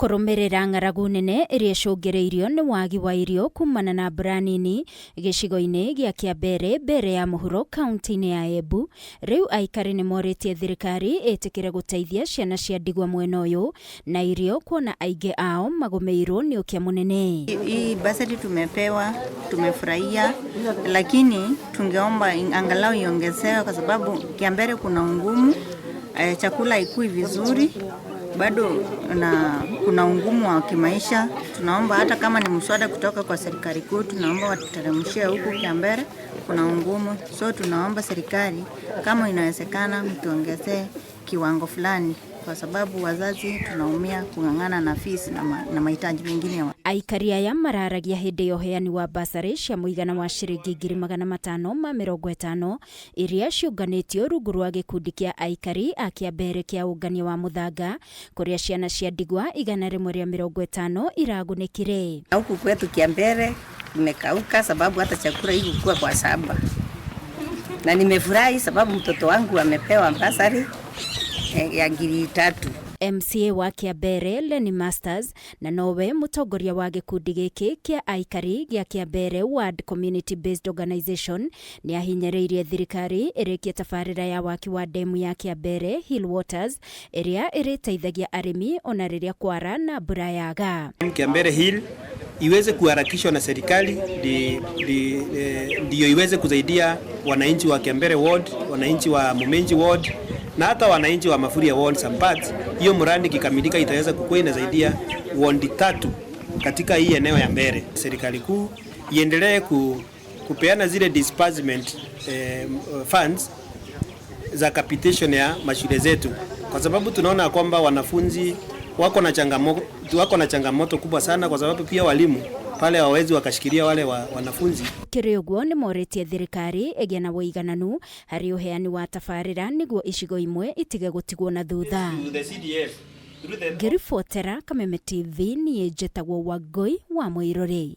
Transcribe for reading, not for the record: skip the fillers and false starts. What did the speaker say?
Kũrũmĩrĩra ng'aragu nene ĩrĩa ĩcũngĩrĩirio nĩ wagi wa irio kumana na mbura nini gĩcigo-inĩ gĩa Kĩambere mbere ya mũhuro kaunti-inĩ ya Embu, rĩu aikari nĩ morĩtie thirikari ĩtĩkĩre gũteithia ciana cia ndigwa mwena ũyũ na irio kuona aingĩ ao magũmĩirwo nĩ ũkĩa mũnene. Hii basari tumepewa, tumefurahia, lakini tungeomba angalau iongezewe kwa sababu Kiambere kuna ungumu, chakula haikui vizuri bado na kuna ungumu wa kimaisha. Tunaomba hata kama ni mswada kutoka kwa serikali kuu, tunaomba watuteremshie huku Kiambere kuna ungumu, so tunaomba serikali kama inawezekana mtuongezee kiwango fulani kwa sababu wazazi tunaumia kung'ang'ana na fees na mahitaji mengine. Aikari aya mararagia hĩndĩ ya ũheani wa basarĩ cia mũigana wa ciringi 550,000 iria ciũnganĩtio rungu rwa gĩkundi kĩa aikari a Kĩambere kĩa ũngania wa mũthanga kũrĩa ciana cia ndigwa 150 iragunĩkire. Huku kwetu Kiambere kumekauka sababu hata chakula haikukuwa kwa shamba, na nimefurahi sababu mtoto wangu amepewa basari ya 3,000. MCA wa Kĩambere Lenny Masters na nowe mũtongoria wa gĩkundi gĩkĩ kĩa aikari gĩa Kĩambere Ward Community Based Organization nĩ ahinyĩrĩirie thirikari ĩrĩkie tabarĩra ya waki wa ndemu ya Kĩambere Hill Waters ĩrĩa ĩrĩteithagia arĩmi ona rĩrĩa kwara na mbura yaga. Kiambere Hill iweze kuharakishwa na serikali ndiyo iweze kusaidia wananchi wa Kiambere Ward, wananchi wa Muminji Ward na hata wananchi wa Mafuria Ward some parts. Hiyo mradi ikikamilika itaweza kukua inasaidia ward 3 katika hii eneo ya Mbere. Serikali kuu iendelee kupeana zile disbursement funds za capitation ya mashule zetu, kwa sababu tunaona kwamba wanafunzi wako na changamoto kubwa sana, kwa sababu pia walimu pale hawawezi wakashikilia wale wanafunzi. Kĩrĩ ũguo nĩ morĩtie thirikari ĩgĩe na ũigananu harĩ ũheani wa tabarĩra nĩguo icigo imwe itige gũtigwo na thutha. Ngĩribotera Kameme TV niĩ njĩtagwo Wangũi wa Mũirũrĩ.